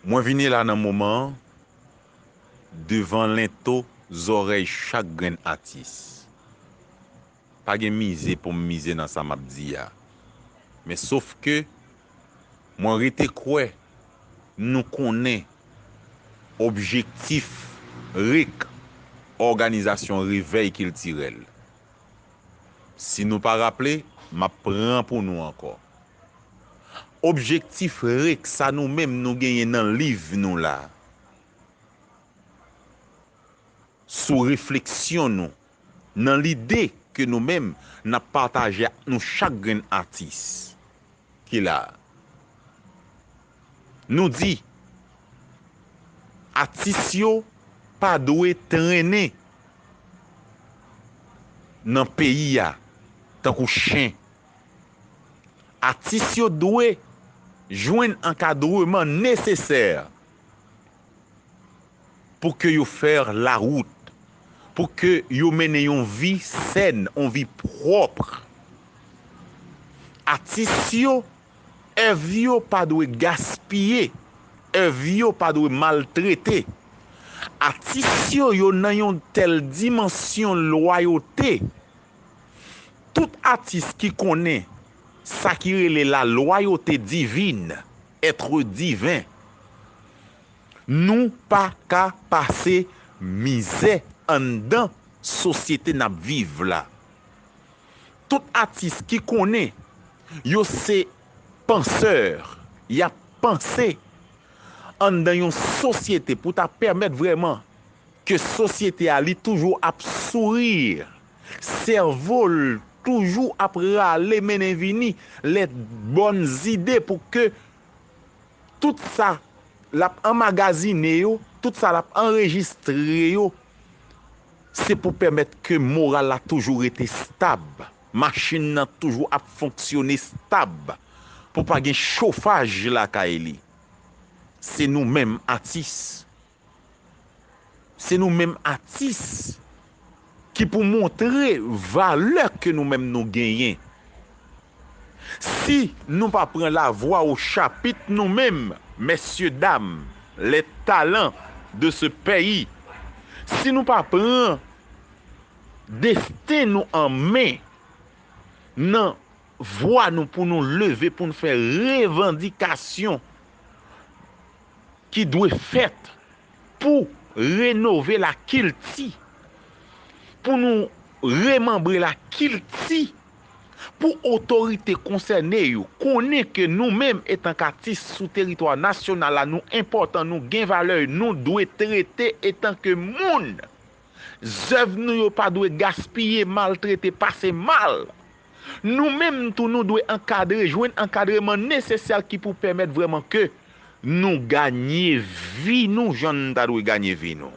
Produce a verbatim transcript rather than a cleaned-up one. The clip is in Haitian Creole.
Mwen vini la nan moman an, devan lento zòrèy chak grenn atis. Pa gen mize pou m mize nan sa m ap di a. Men sof ke mwen rete kwè nou konnen objektif rek òganizasyon Revèy Kiltirèl. Si nou pa raple, m ap pran pou nou ankò. Objektif rek sa nou menm nou genyen nan liv nou la, sou refleksyon nou, nan lide ke nou menm n ap pataje ak nou chak grenn atis ki la a. Nou di, atis yo pa dwe trennen nan peyi a tankou chen. Atis yo dwe jwenn ankadreman nesesè pou ke yo fè lawout, pou ke yo mennen yon vi sèn, yon vi pwòp. Atis yo, èv yo pa dwe gaspiye, èv yo pa dwe maltrete. Atis yo, yo nan yon tèl dimansyon lwayote. Tout atis ki konnen sa ki rele la loyauté divine, être divin, nou pa ka pase mizè anndan sosyete n ap viv la. Tout atis ki konnen yo se pansè, y ap panse anndan yon sosyete pou ta pèmèt vrèman ke sosyete a li toujou ap souri, sèvo l toujou ap rale mennen vini lè bòn zide pou ke tout sa l ap anmagazine yo, tout sa l ap anrejistre yo, se pou pèmèt ke moral la toujou rete stab, machin nan toujou ap fonksyone stab, pou pa gen chofaj lakay li. Se nou menm atis. Se nou menm atis ki pou montre valè ke nou menm nou genyen. Si nou pa pran lavwa o chapit nou menm, mesye dam, les talents de ce pays, si nou pa pran desten nou an men nan vwa nou pou nou leve, pou nou fè revandikasyon ki dwe fèt pou renove lakilti, pou nou remanbre lakilti, pou otorite konsène yo konnen ke nou menm, etan k atis sou teritwa nasyonal la, nou enpòtan, nou gen valè, nou dwe trete etan ke moun. Zèv nou yo pa dwe gaspiye, maltrete, pase mal. Nou menm tou, nou dwe ankadre, jwenn ankadreman nesesè ki pou pèmèt vrèman ke nou ganye vi nou jan n ta dwe ganye vi nou.